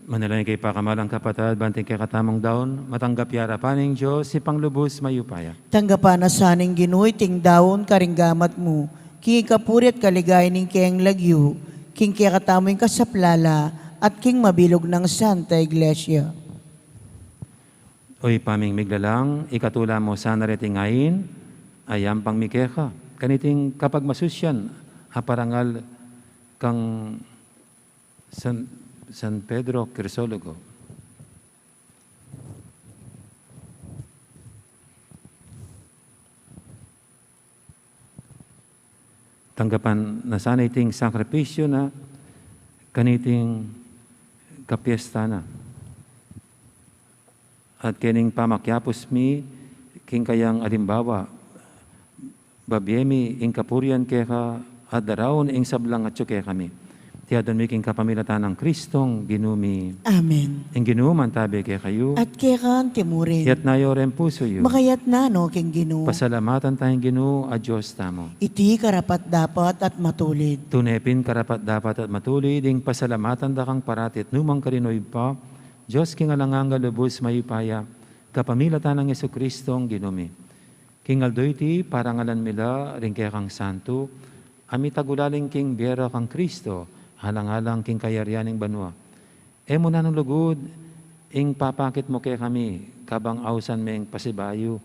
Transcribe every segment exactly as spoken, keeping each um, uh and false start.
Manalangin kayu, pakamalan kung kapatad, ban iting kekatamung daun matanggap ya arapan ning Dios, Ibpang lubus mayupaya. Tanggapan na sa ning Ginu iting daun karing gamat mu, king kapurian at kaligayan ning kayang lagyu, king kekatamung kasaplalan, at king mabilug nang Santa Iglesia. O Ibpa ming miglalang, ikatula mu sana reting ain a yampang mi keka, kaniting kapagmasusyan a parangal kang San, San Pedro Crisologo. Tanggapan na sana iting sakripisyu na kaniting kapiestan na. At kening pamakiapus mi king kayang alimbawa, babie mi ing kapurian keka at daraun ing sablang atyu kekami. Iti adwan mi king kapamilatan nang Kristong Ginu mi. Amen. Ing Ginu mantabi kekayu. At keka naman murin. Itas yu reng pusu yu. Makaitas no king Ginu. Pasalamatan taya ing Ginu a Dios tamu. Iti karapat-dapat at matulid. Tune pin karapat-dapat at matulid ing pasalamatan da kang parati at nukarin man, O Ibpa, Dios king alang angga, lubus mayupaya, kapamilatan nang Jesukristong Ginu mi. King aldo iti, parangalan mi la ring kekang santu a mitagulaling king bie ra kang Kristo, alang-alang king kayarian ning banua. E mu na lugud ing papakit mu kekami, kabang ausan meng pasibayu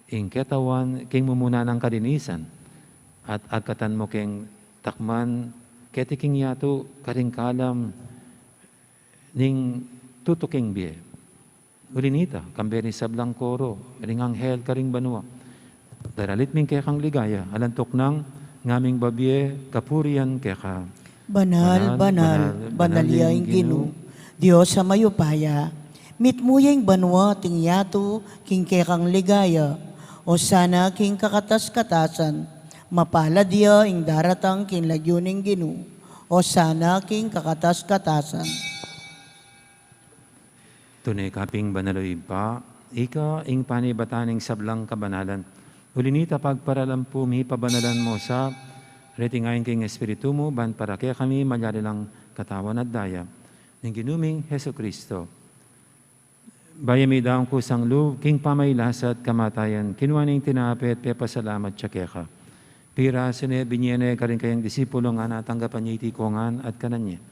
ing ketawan king mumuna nang kalinisan, at agkatan mu keng takman keti king yatu karing kalam ning tutuking bie. Uli nita, kambe ring sablang koro ring anghel karing banua, daralit mi ing kekang ligaya, alang tuknang ngaming babie kapurian keka. Banal, banal, banal, banal ya ing Ginu, Dios a mayupaya. Mitmu ya ing banua at ing yatu king kekang ligaya. Osana king kakatas-katasan. Mapalad ya ing daratang king lagyu ning Ginu. Osana king kakatas-katasan. Tune ka pin banal, O Ibpa, ika ing panibatan ning sablang kabanalan. Uli nita, pagparalan pu mi, pabanalan mu sa reting ain king Espiritu mu, ban para kekami malyari lang katawan at daya ning Ginu ming Jesucristo. Bayu mi daun kusang lub king pamagkasakit at kamatayan, kinua ne ing tinape at pepasalamat ya keka. Pirasu ne, binie ne karing kayang disipulo, ngana, tanggapan ye iti kongan at kanan ye.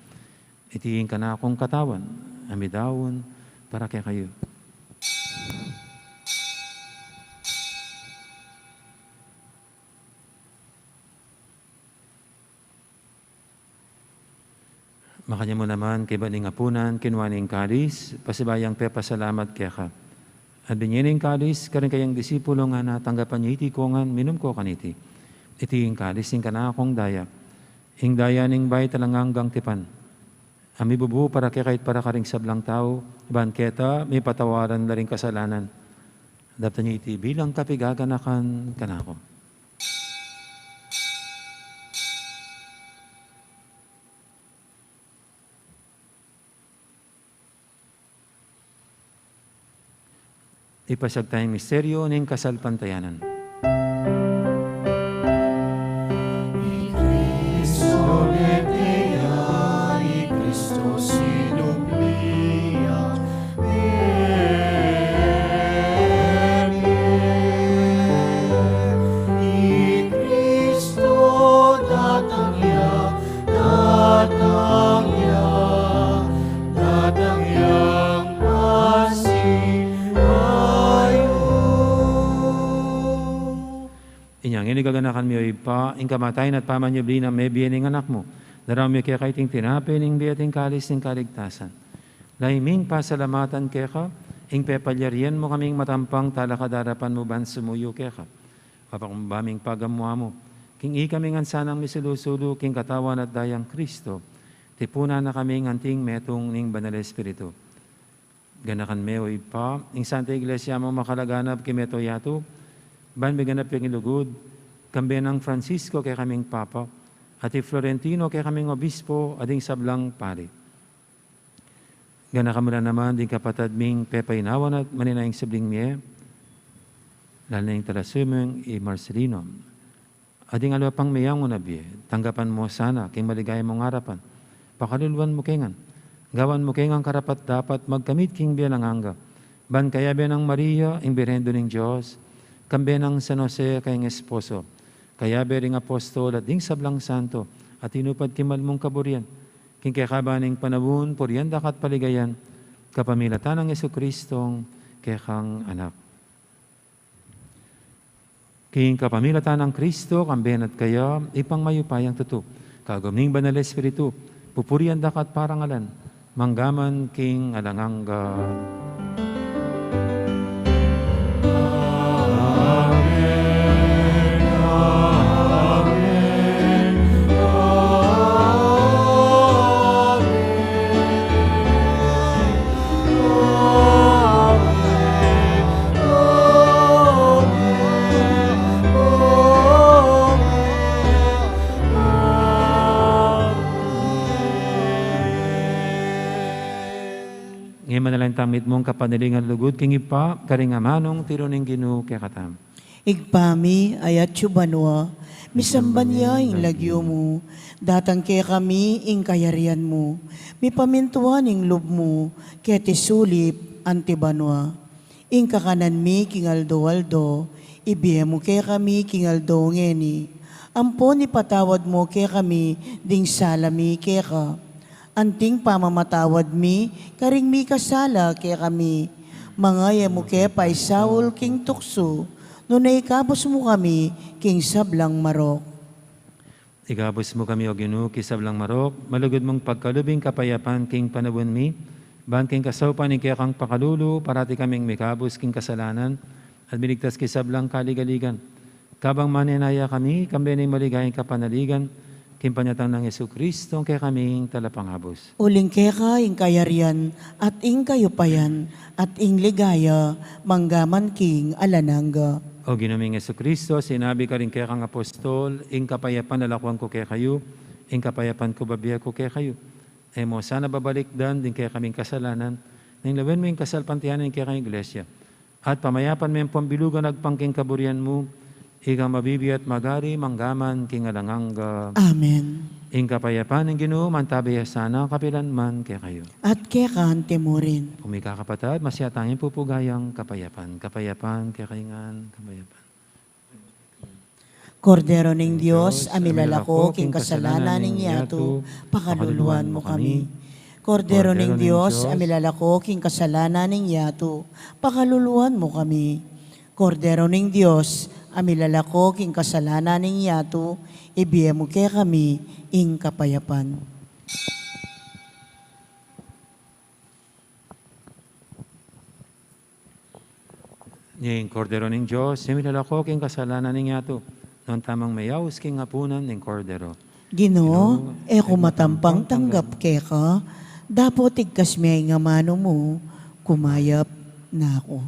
Iti ing kanakung katawan a midaun para kekayu. Makanyan mu naman kaybat ning apunan, kinua ne ing kalis, pasibayu yang pepasalamat keka. At binie ne ing kalis karing kayang disipulo, ngana, tanggapan ye iti kongan, minum ko kaniti. Iti ing kalis ning kanakung daya, ing daya ning bayu at alang anggang tipan, a mibubu para kekayu at para karing sablang tau, ban keta mipatawaran la ring kasalanan. Daptan ye iti bilang kapaganakan kanaku. Ipasiag taya ing misteryu ning kasalpantayanan. I Kristo mete ya, i Kristo sinubli ya, mete. I Kristo datang ya, datang ya, datang yang pasibayu. Inya ngeni gaganakan mi, o Ibpa, ing kamatayan at pamanyubli nang mebie ning Anak mu. Daraun mi keka iting tinape ning bie at ing kalis ning kaligtasan. Lalu ming pasalamatan keka ing pepalyarian mu kaming matampang talakad king arapan mu ban sumuyu keka. Papakumbaba ming pagamu-amu king ikami ngan sanang misulu-sulu king katawan at dayang Kristo, tipunan na kaming anting metung ning Banal Espiritu. Ganakan me, o Ibpa, ing Santa Iglesia mung makalaganap king mabilug a yatu, ban miganap ya king lugud, kambe nang Francisco kekaming Papa, at i Florentino kekaming Obispo, at ding sablang pari. Ganakan mu la naman ding kapatad ming pepaynawan at manenaya ing subling mie, lalu na ing talasuyu mung i Marcelino. At ding aliwa pang meyangu na bie, tanggapan mu sana king maligaya mung arapan. Pakaluluan mu ke ngan, Gawan mu ke ngan karapat-dapat magkamit king bie alang angga. Ban kayabe nang Maria, ing Birhen Indu ning Dios, kambe nang San Jose, kayang esposo, kayabe ring apostol at ding sablang santo a tinupad king mal mung kaburian, king kekaban ning panaun, purian da ka at paligayan, kapamilatan nang Jesucristong kekang Anak. King kapamilatan nang Kristo, kambe na at kaya, Ibpang mayupayang tutu, kagum ning Banal Espiritu, pupurian da ka at parangalan, manggaman king alang angga. Ngeni manalangin tamu mitmung kapanaligan lugud king Ibpa, karing amanung tiru ning Ginu kekatamu. Ibpa mi, atsu ka banua, misamban ya ing lagyu mu, datang kekami ing kayarian mu, mipamintuan ing lub mu, keti sulip anti banua. Ing kakanan mi king aldo-aldo, ibie mu kekami king aldo ngeni. Ampon ipatawad mu kekami ding sala mi keka, anting pamamatawad mi karing mikasala kekami. Manga e mu ke paisaul king tuksu, nune ikabus mu kami king sablang marok. Ikabus mu kami, O Ginu, king sablang marok, malugud mung pagkalub ing kapayapan king panaun mi, ban king kasaupan ning kekang pakalulu, parati kaming mikabus king kasalanan, at miligtas king sablang kaligaligan. Kabang manenaya kami, kambe ning maligayang kapanaligan, king panyatang nang Jesucristo, ing kekaming Talapangabus. Uling keka ing kayarian, at ing kayupayan, at ing ligaya, manggaman king alang angga. O Ginu ming Jesucristo, sinabi ka karing kekang apostol, ing kapayapan lalakuan ku kekayu, ing kapayapan ku bibie ku kekayu. E mu sana babalikdan ding kekaming kasalanan, nune lawen mu ing kasalpantayanan ning kekang Iglesia. At pamayapan me ampon bilugan agpang king kaburian mu, ika mabibie at magari manggaman king alang angga. Amen. Ing kapayapan ning Ginu mantabe ya sana kapilan man kekayu. At keka mu rin. Kumika kapatad, masiwa tang pupugayan kapayapan, kapayapan kekayu ngan, kapayapan. Kordero ning Dios, a milalako king kasalanan ning yatu, pakaluluan mu kami. Kordero ning Dios, a milalako king kasalanan ning yatu, pakaluluan mu kami. Kordero ning Dios, a milalako king kasalanan ning yatu, ibie mu kekami ing kapayapan. Ing Kordero ning Dios, a milalako king kasalanan ning yatu, nuan tamung meyaus king apunan ning Kordero. Ginu, e ku matampang tanggap keka, dapot igkas me ing amanu mu, kumayap na ku.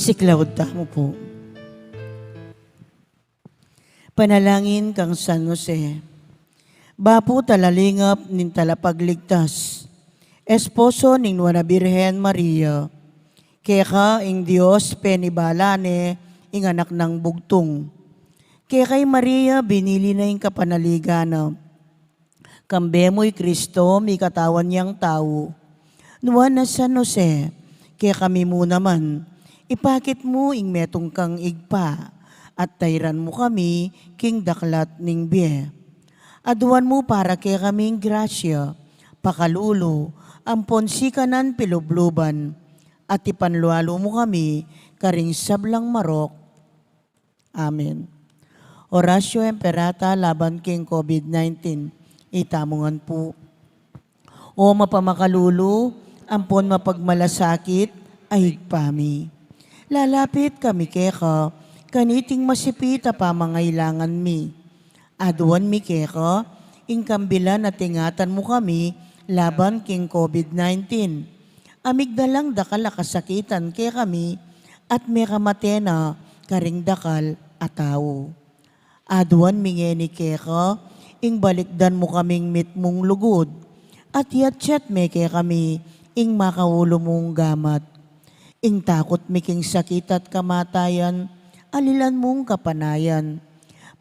Siklaud tamu pu. Panalangin kang San Jose. Bapu talalingap ning Talapagligtas, esposo ning Nuan a Birhen Maria, keka ing Dios penibala ne ing Anak nang Bugtung. Keka i Maria binili na ing kapanaligan na. Kambe mu i Kristo, mikatawan yang tau. Nuan a San Jose, kekami mu naman, ipakit mu ing metung kang Ibpa, at tairan mu kami king daklat ning bie. Aduan mu para kekami ing grasya, pakalulu, ampon sikanan pilubluban, at ipanlualu mu kami karing sablang marok. Amen. Oratio Imperata laban king COVID nineteen. Itamu ngan pu. O mapamakalulu, ampon mapagmalasakit a Ibpa mi, lalapit kami keka kaniting masipit a pamangailangan mi. Aduan mi keka ing kambilan at ingatan mu kami laban king COVID nineteen. A migdalang dakal a kasakitan kekami at mekamate na karing dakal a tau. Aduan mi ngeni keka ing balikdan mu kaming mitmung lugud, at yatsat me kekami ing makaulu mung gamat. Ing takut mi king sakit at kamatayan, alilan mung kapanayan.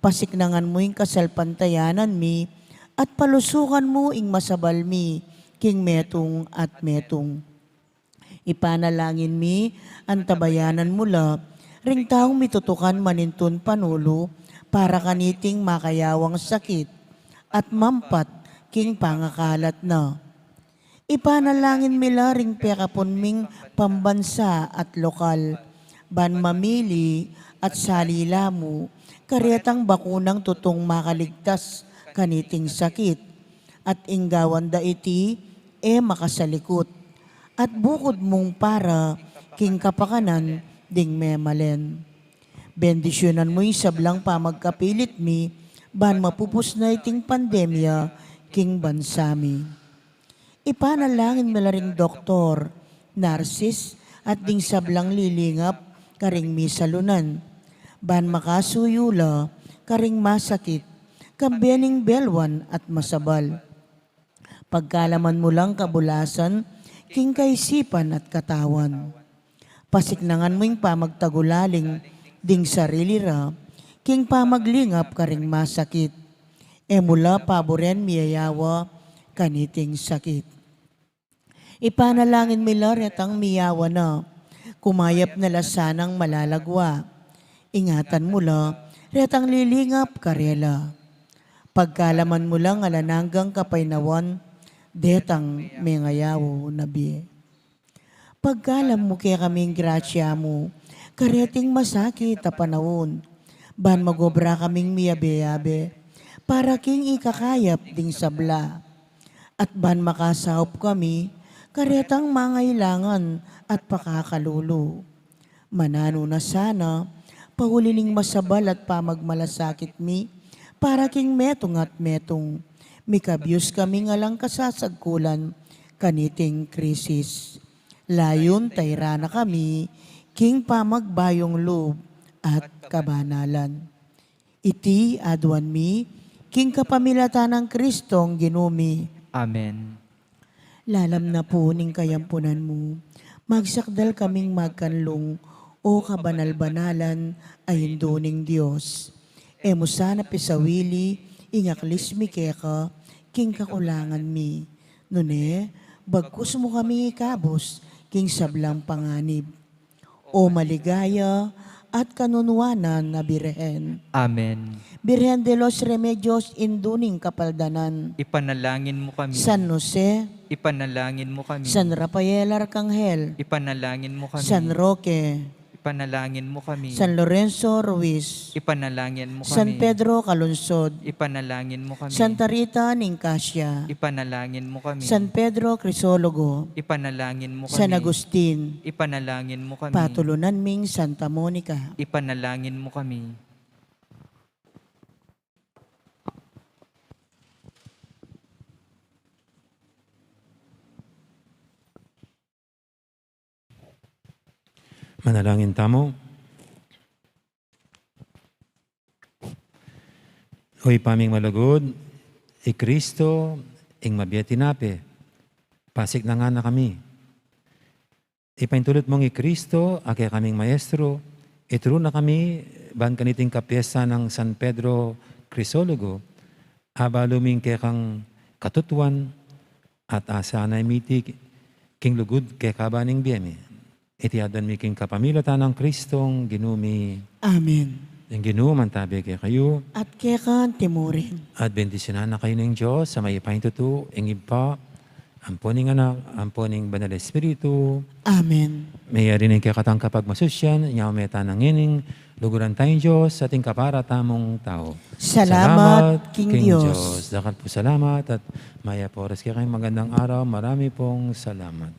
Pasiknangan mu ing kasalpantayanan mi, at palusukan mu ing masabal mi king metung at metung. Ipanalangin mi, antabayanan mu la ring taung mitutukan manintun panulu para kaniting makayawang sakit at mampat king pangakalat na. Ipanalangin mi la ring pekapun ming pambansa at lokal, ban mamili at salila mu karetang bakunang tutung makaligtas kaniting sakit, at ing gawan da iti e makasalikut, at bukud mung para king kapakanan ding memalen. Bendisyunan mu ing sablang pamagkapilit mi ban mapupus na iting pandemya king bansa mi. Ipanalangin mi la ring doktor, narsis, at ding sablang lilingap karing misalunan, ban makasuyu la karing masakit, kambe ning belwan at masabal. Pagkalaman mu lang kabulasan king kaisipan at katawan. Pasiknangan mu ing pamagtagulaling ding sarili ra king pamaglingap karing masakit. E mu la paburen miyayawa kaniting sakit. Ipanalangin mi la retang miyawa na, kumayap na la sanang malalagwa. Ingatan mu la retang lilingap karela. Pagkalaman mu lang alang anggang kapaynawan detang mengayaw na bie. Pagkalam mu kekaming grasya mu kareting masakit a panaun, ban magobra kaming miyabe-yabe para king ikakayap ding sabla, at ban makasaup kami karetang mangailangan at pakakalulu. Mananu na sana, pauli ning masabal at pamagmalasakit mi para king metung at metung, mikabyus kaming alang kasasagkulan kaniting krisis. Layun tairan na kami king pamagbayung lub at kabanalan. Iti aduan mi king kapamilatan nang Kristong Ginu mi. Amen. Lalam na pu ning kayampunan mu, magsakdal kaming magkanlung, O kabanal-banalan a Indu ning Dios. E mu sana pisawili ing aklis mi keka king kakulangan mi. Nune, bagkus mu kaming ikabus king sablang panganib. O maligaya at kanunuanan a Birhen. Amen. Birhen de los Remedios, Indu ning Kapaldanan. Ipanalangin mu kami. San Jose. Ipanalangin mu kami. San Rafael Arkanghel. Ipanalangin mu kami. San Roque. Ipanalangin mu kami. San Lorenzo Ruiz. Ipanalangin mu kami. San Pedro Calungsod. Ipanalangin mu kami. Santa Rita ning Casia. Ipanalangin mu kami. San Pedro Crisologo. Ipanalangin mu kami. San Agustin. Ipanalangin mu kami. Patulunan ming Santa Monica. Ipanalangin mu kami. Manalangin tamu. O Ibpa ming malugud, i Kristo ing mabie a tinape, pasiknangan na kami. Ipaintulut mung i Kristo a kekaming Maestro, ituru na kami ban kaniting kapiestan nang San Pedro Crisologo, abalu ming kekang katutuan, at asanay mi iti king lugud keka ban ing bie mi. Iti aduan mi king kapamilatan nang Kristong Ginu mi. Amen. Ing Ginu mantabe kekayu. At keka antimurin. At bendisyunan na kayu ning Dios a mayupaya king tutu, ing Ibpa, ampo ning Anak, ampo ning Banal Espiritu. Amen. Meyari ning kekatang kapagmasusyan, inya meta na ngening luguran tayong Dios, ating kapara tamung tau. Salamat king Dios. Dakal pu salamat at mayap a oras kekayung magandang araw. Marami pong salamat.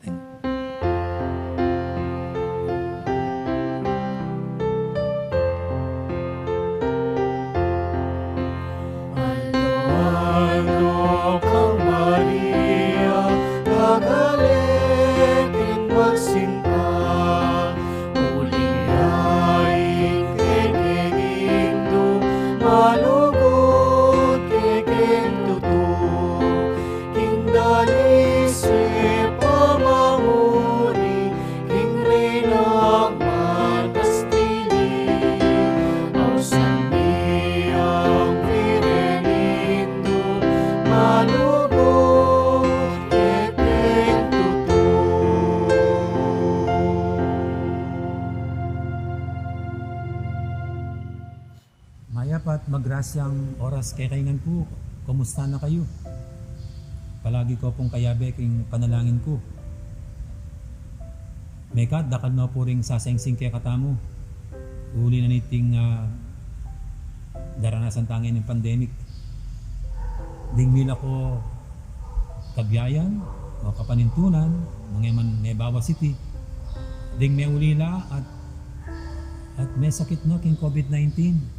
Aldo-aldo kang Maria, magale king magsinta, uli ya ing kekeng Indu, malugud kekeng tutu, king dalis e pamamuri, king Reynang Matas Tini, ausan mi ing Birhen Indu, malugud kekeng tutu. Mayap at magrasyang oras kekayu ngan pu. Kumusta na kayu? Palagi ko pung kayabe king panalangin ku. Mekad dakal no pu ring sasangsing kekatamu uli na niting, ah, daranasan ta ngening pandemic. Ding mila ko kabiayan o kapanintunan, mangeman mebawas iti. Ding meulila at, at mesakit no king COVID nineteen.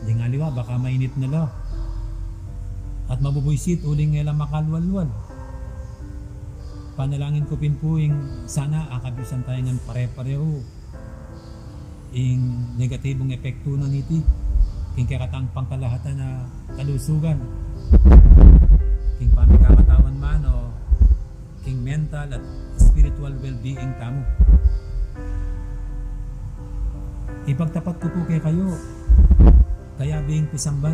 Ding aliwa, baka mainit na la. At mabubuisit uling e la makalwalwal. Panalangin ku pin pu ing sana akabisan tayu ngan pare-parehu ing negatibung epektu na niti king kekatang pangkalahatan a kalusugan, king pamikakatawan man o king mental at spiritual well-being tamu. Ipagtapat ku pu kekayu, kayabing pisamba